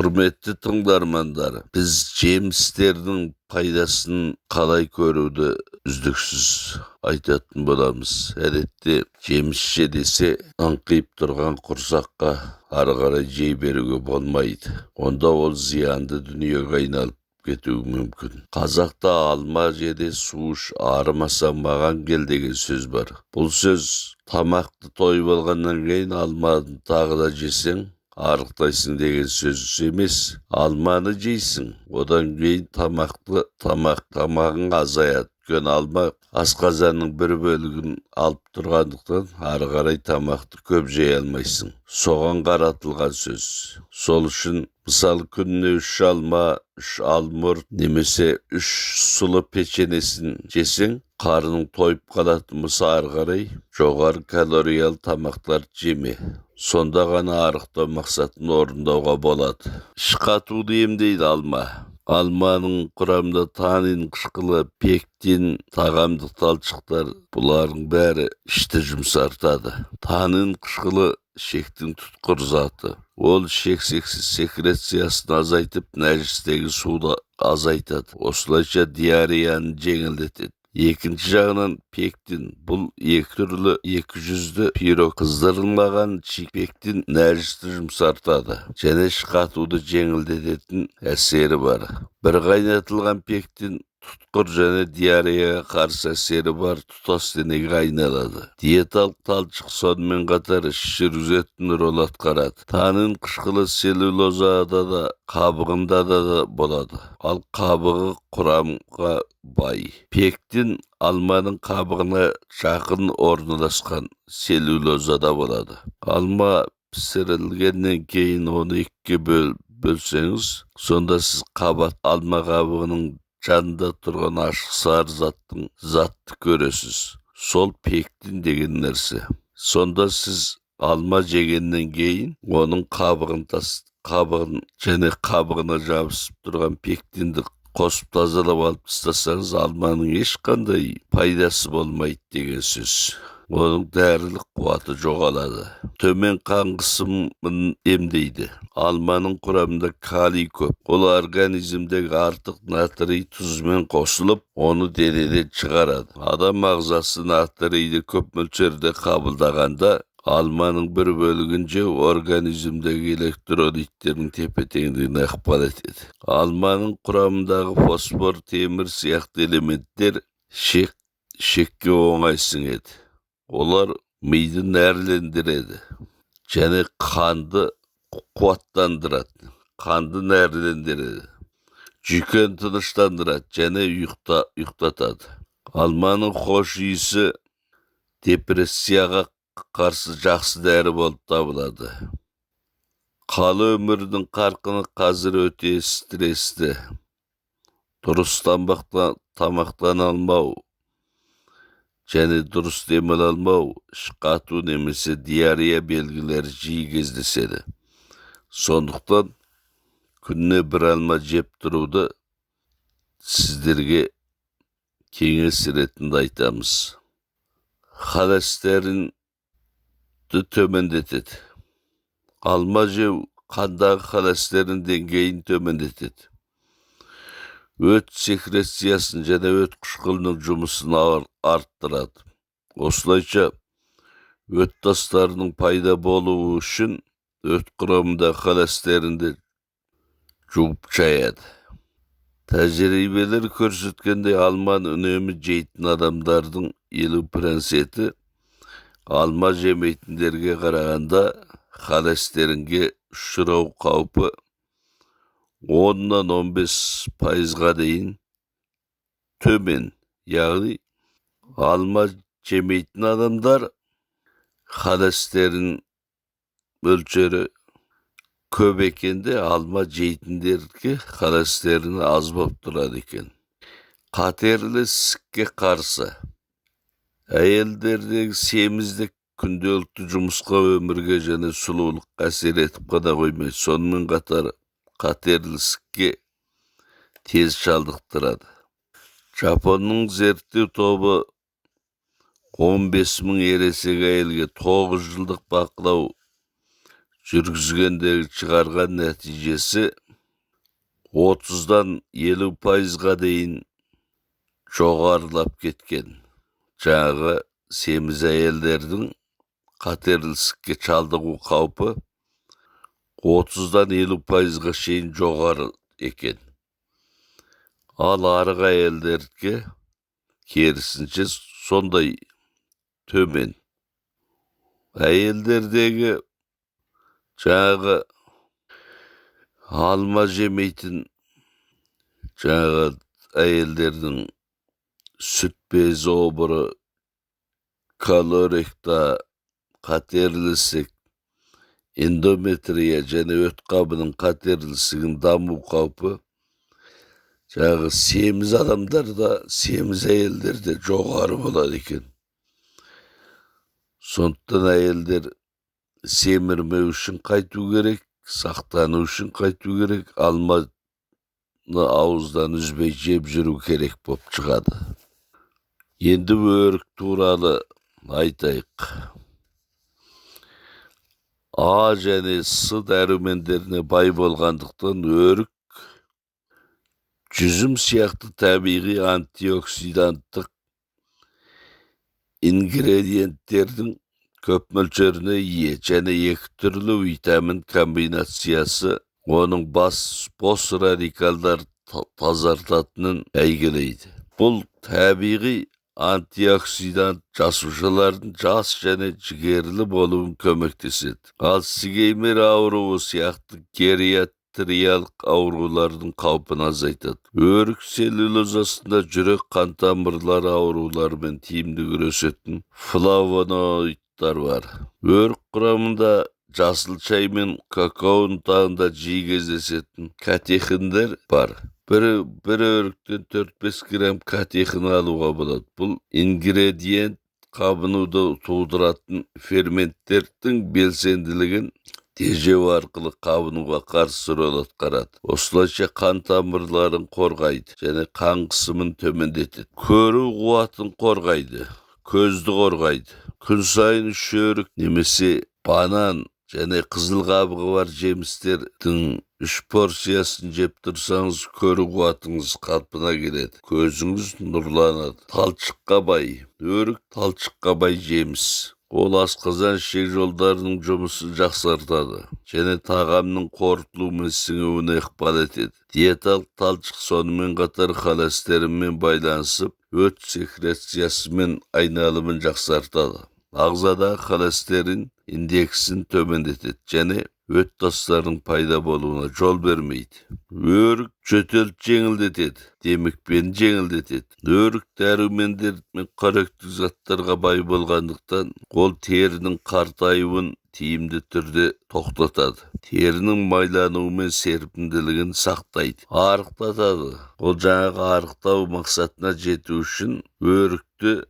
Құрметті тыңдармандар, біз жемістердің пайдасын қалай көруді үздіксіз айтатын боламыз. Әдетте жеміс же десе, аңқиып тұрған құрсаққа ары қарай жей беруге болмайды. Онда ол зиянды дүниеге айналып кетуі мүмкін. Қазақта «Алма же де, су іш, арымасаң, маған кел» деген сөз бар. Бұл сөз тамақты тойып алғаннан кейін алманы тағы да жесең, арықтайсың деген сөз емес. Алманы жейсің, одан кейін тамақты тамақ тамағың азаяды. Өйткені алма асқазанның бір бөлігін алып тұрғандықтан, ары қарай тамақты көп жей алмайсың. Соған қаратылған сөз. Сол үшін, мысалы, күніне үш алма, үш алмұрт немесе үш сұлы печенесін жесең, қарның тойып қалатын болса, ары қарай жоғары калориялы тамақтар жеме. Сонда ғана арықтау мақсатын орындауға болады. Іш қатуды емдейді алма. Алманың құрамында танин қышқылы, пектин, тағамдық талшықтар, бұлардың бәрі ішті жұмсартады. Танин қышқылы — ішектің тұтқыр заты. Ол ішек секрециясын азайтып, нәжістегі суды азайтады. Осылайша диареяны жеңілдетеді. Екінші жағынан, пектин — бұл екі түрлі екі жүзді пирог. Қыздырылмаған пектин нәжісті жұмсартады және іш қатуды жеңілдететін әсері бар. Бір қайнатылған пектин тұтқыр және диареяға қарсы әсері бар тұтас денеге айналады. Диеталық талшық сонымен қатар іш жүргізетін рөл атқарады. Танин қышқылы целлюлозада да, қабығында да болады, ал қабығы құрамға бай. Пектин алманың қабығына жақын орналасқан целлюлозада болады. Алма пісірілгеннен кейін оны екіге бөлсеңіз, сонда сіз қабат алма қабығының жанында тұрған ашық сары затты көресіз. Сол пектин деген нәрсе. Сонда сіз алма жегеннен кейін оның қабығын және қабығына жабысып тұрған пектинді қосып, тазалап алып тастасаңыз, алманың ешқандай пайдасы болмайды деген сөз. Оның дәрілік қуаты жоғалады. Төмен қан қысымын емдейді. Алманың құрамында калий көп. Ол организмдегі артық натрий тұзымен қосылып, оны денеден шығарады. Адам ағзасы натрийді көп мөлшерде қабылдағанда, алманың бір бөлігін жеу организмдегі электролиттердің тепе теңдігіне ықпал етеді. Алманың құрамындағы фосфор, темір сияқты элементтер ішекке оңай сіңеді. Олар миды нәрлендіреді және қанды қуаттандырады, қанды нәрлендіреді, жүйкені тыныштандырады және ұйықтатады. Алманың хош иісі депрессияға қарсы жақсы дәрі болып табылады. Қала өмірінің қарқыны қазір өте стрессті. Дұрыс тамақтана алмау және дұрыс демала алмау, іш қату немесе диарея белгілері жиі кездеседі. Сондықтан күніне бір алма жеп тұруды сіздерге кеңес ретінде айтамыз. Холестеринді төмендетеді. Алма жеу қандағы холестерин деңгейін төмендетеді, өт секрециясын және өт қышқылының жұмысын арттырады. Осылайша өт тастарының пайда болуы үшін өт құрамында холестеринді жуып шаяды. Тәжірибелер көрсеткендей, алманы үнемі жейтін адамдардың 50%-і алма жемейтіндерге қарағанда холестеринге ұшырау қаупі 10-нан 15%-ға дейін төмен. Яғни алма жемейтін адамдар холестерин мөлшері көп екен де, алма жейтіндерге холестерин аз болып тұрады екен. Қатерлі ісікке қарсы. Әйелдердегі семіздік күнделікті жұмысқа, өмірге және сұлулыққа әсер етіп қана қоймай, сонымен қатар қатерлі ісікке тез шалдықтырады. Жапонның зерттеу тобы 15 мың ересек әйелге 9 жылдық бақылау жүргізгендегі шығарған нәтижесі 30-дан 50%-ға дейін жоғарылап кеткен. Жаңағы семіз әйелдердің қатерлі ісікке шалдығу қаупі 30-дан 50%-ға шейін жоғары екен. Ал арық әйелдерге керісінше сондай төмен. Әйелдердегі жаңағы алма жемейтін жаңағы әйелдердің сүт безі обыры, колоректа, қатерлі ісік, эндометрия және өт қабының қатерлі ісігінің даму қаупі жаңағы семіз адамдарда, семіз әйелдерде жоғары болады екен. Сондықтан әйелдер семірмеу үшін қайту керек, сақтану үшін қайту керек, алманы ауыздан үзбей жеп жүру керек болып шығады. Енді өрік туралы айтайық. А және С дәрумендеріне бай болғандықтан өрік жүзім сияқты табиғи антиоксиданттық ингредиенттердің көп мөлшеріне ие және екі түрлі витамин комбинациясы оның бос радикалдар тазартатынын әйгілейді. Бұл табиғи антиоксидант жасушалардың жас және жігерлі болуын көмектеседі. Альцгеймер ауруы сияқты гериатриялық аурулардың қаупін азайтады. Өрік целлюлозасында жүрек қан тамырлары ауруларымен тиімді күресетін флавоноидтар бар. Өрік құрамында жасыл шай мен какао ұнтағында жиі кездесетін катехиндер бар. Бір өріктен 4-5 грамм катехин алуға болады. Бұл ингредиент қабынуды тудыратын ферменттердің белсенділігін тежеу арқылы қабынуға қарсы рөл атқарады. Осылайша қан тамырларын қорғайды және қан қысымын төмендетеді. Көру қуатын қорғайды, көзді қорғайды. Күн сайын 3 өрік немесе банан және қызыл қабығы бар жемістердің 3 порциясын жеп тұрсаңыз, көру қуатыңыз қалпына келеді. Көзіңіз нұрланады. Талшыққа бай. Өрік талшыққа бай жеміс. Ол асқазан ішек жолдарының жұмысын жақсартады және тағамның қорытылуы мен сіңуіне ықпал етеді. Диеталық талшық сонымен қатар холестеринмен байланысып, өт секрециясы мен айналымын жақсартады. Ағзадағы холестерин индексін төмендетеді және өт тастарының пайда болуына жол бермейді. Өрік жөтелді жеңілдетеді, демікпені жеңілдетеді. Өрік дәрумендер мен қоректік заттарға бай болғандықтан, ол терінің қартаюын тиімді түрде тоқтатады. Терінің майлануы мен серпімділігін сақтайды. Арықтатады. Ол жаңағы арықтау мақсатына жету үшін өрікті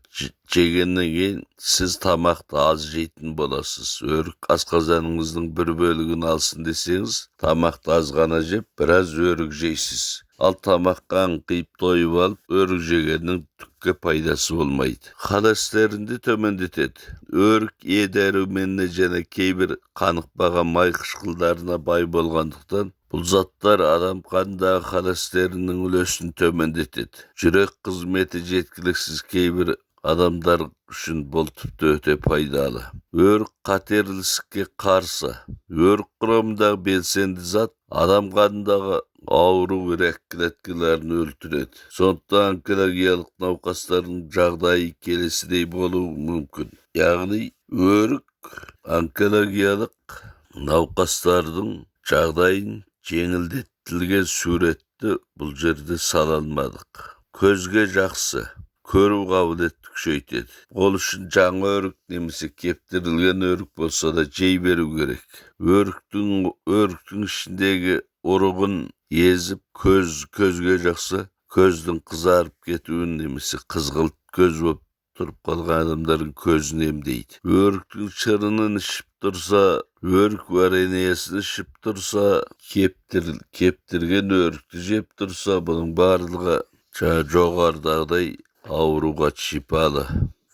жегеннен кейін сіз тамақты аз жейтін боласыз. Өрік асқазаныңыздың бір бөлігін алсын десеңіз, тамақты аз ғана жеп, біраз өрік жейсіз. Ал тамаққа аңқиып тойып алып, өрік жегеннің түкке пайдасы болмайды. Холестеринді төмендетеді. Өрік Е дәруменіне және кейбір қанықпаған май қышқылдарына бай болғандықтан, бұл заттар адам қанындағы холестериннің үлесін төмендетеді. Жүрек қызметі жеткіліксіз кейбір адамдар үшін бұл тіпті өте пайдалы. Өрік қатерлі ісікке қарсы. Өрік құрамындағы белсенді зат адам қанындағы ауру рак клеткаларын өлтіреді. Сондықтан онкологиялық науқастардың жағдайы келесідей болуы мүмкін. Яғни өрік онкологиялық науқастардың жағдайын жеңілдетілген суретті бұл жерде сала алмадық. Көзге жақсы, көру қабілетті күшейтеді. Ол үшін жаңа өрік немесе кептірілген өрік болса да жей беру керек. Өріктің ішіндегі ұрығын езіп көзге жақсы, көздің қызарып кетуін немесе қызғылт көз болып тұрып қалған адамдардың көзін емдейді. Өріктің шырынын ішіп тұрса, өрік вареньесін ішіп тұрса, кептірген өрікті жеп тұрса, бұның барлығы жоғарыдағыдай ауруға шипалы.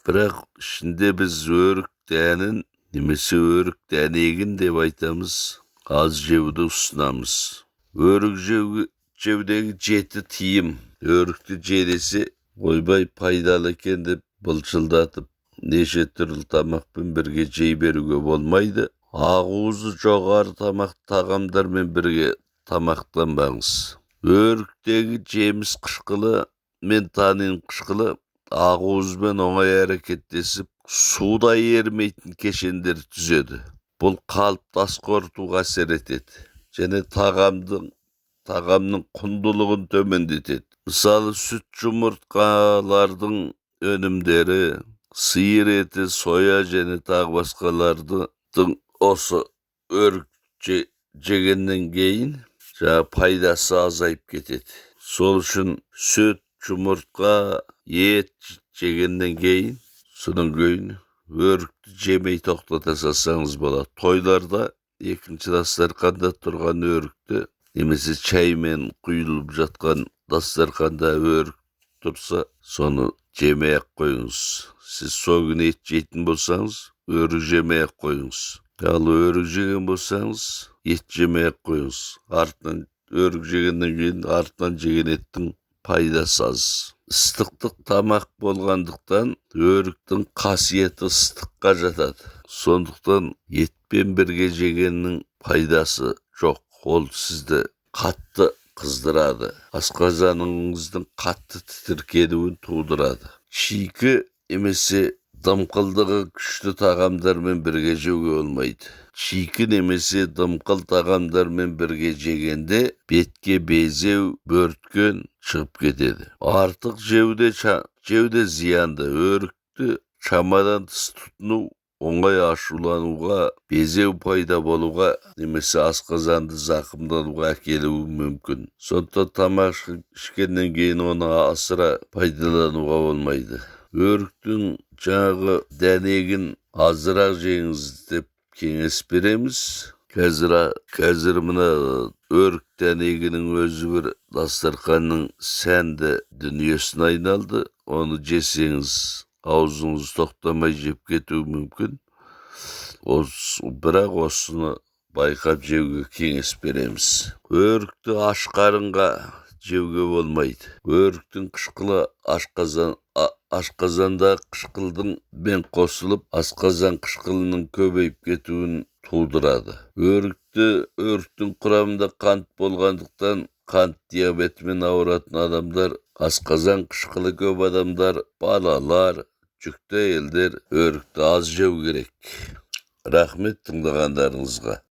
Бірақ ішінде біз өрік дәнін Немесе өрік дәнегін деп айтамыз, аз жеуді ұсынамыз. Өрік жеудегі жеті тиым. Өрікті же десе, ойбай пайдалы екен деп былшылдатып, неше түрлі тамақпен бірге жей беруге болмайды. Ақуызы жоғары тағамдармен бірге тамақтанбаңыз. Өріктегі жеміс қышқылы мен танин қышқылы ақуызбен оңай әрекеттесіп, суда ерімейтін кешендер түзеді. Бұл қалыпты ас қорытуға әсер етеді және тағамның құндылығын төмендетеді. Мысалы, сүт жұмыртқалардың өнімдері, сиыр еті, соя және тағы басқалардың осы өрік жегеннен кейін жаңа пайдасы азайып кетеді. Сол үшін сүт, жұмыртқа, ет жегеннен кейін, содан кейін өрікті жемей тоқтата салсаңыз болады. Тойларда екінші дастарханда тұрған өрікті немесе шаймен құйылып жатқан дастарханда өрік тұрса, соны жемей ақ қойыңыз. Сіз сол күні ет жейтін болсаңыз, өрік жемей ақ қойыңыз. Ал өрік жеген болсаңыз, ет жемей ақ қойыңыз. Артынан өрік жегеннен кейін артынан жеген еттің пайдасы аз. Ыстықтық тамақ болғандықтан өріктің қасиеті ыстыққа жатады. Сондықтан етпен бірге жегеннің пайдасы жоқ. Ол сізді қатты қыздырады. Асқазаныңыздың қатты тітіркенуін тудырады. Шикі немесе дымқылдығы күшті тағамдармен бірге жеуге болмайды. Шикі немесе дымқыл тағамдармен бірге жегенде бетке безеу, бөрткен шығып кетеді. Артық жеуде зиянды. Өрікті шамадан тыс тұтыну оңай ашулануға, безеу пайда болуға немесе асқазанды зақымдануға әкелуі мүмкін. Сондықтан тамақ ішкеннен кейін оны асыра пайдалануға болмайды. Өріктің жаңағы дәнегін азырақ жеңіз деп кеңес береміз. Қазір мына өрік дәнегінің өзі бір дастарханның сәнді дүниесіне айналды. Оны жесеңіз, аузыңыз тоқтамай жеп кетуі мүмкін. Бірақ осыны байқап жеуге кеңес береміз. Өрікті аш қарынға жеуге болмайды. Өріктің қышқылы ашқазанда қышқылдың бен қосылып, асқазан қышқылының көбейіп кетуін тудырады. Өріктің құрамында қант болғандықтан қант диабетімен ауыратын адамдар, асқазан қышқылы көп адамдар, балалар, жүкті әйелдер өрікті аз жеу керек. Рахмет тыңдағандарыңызға.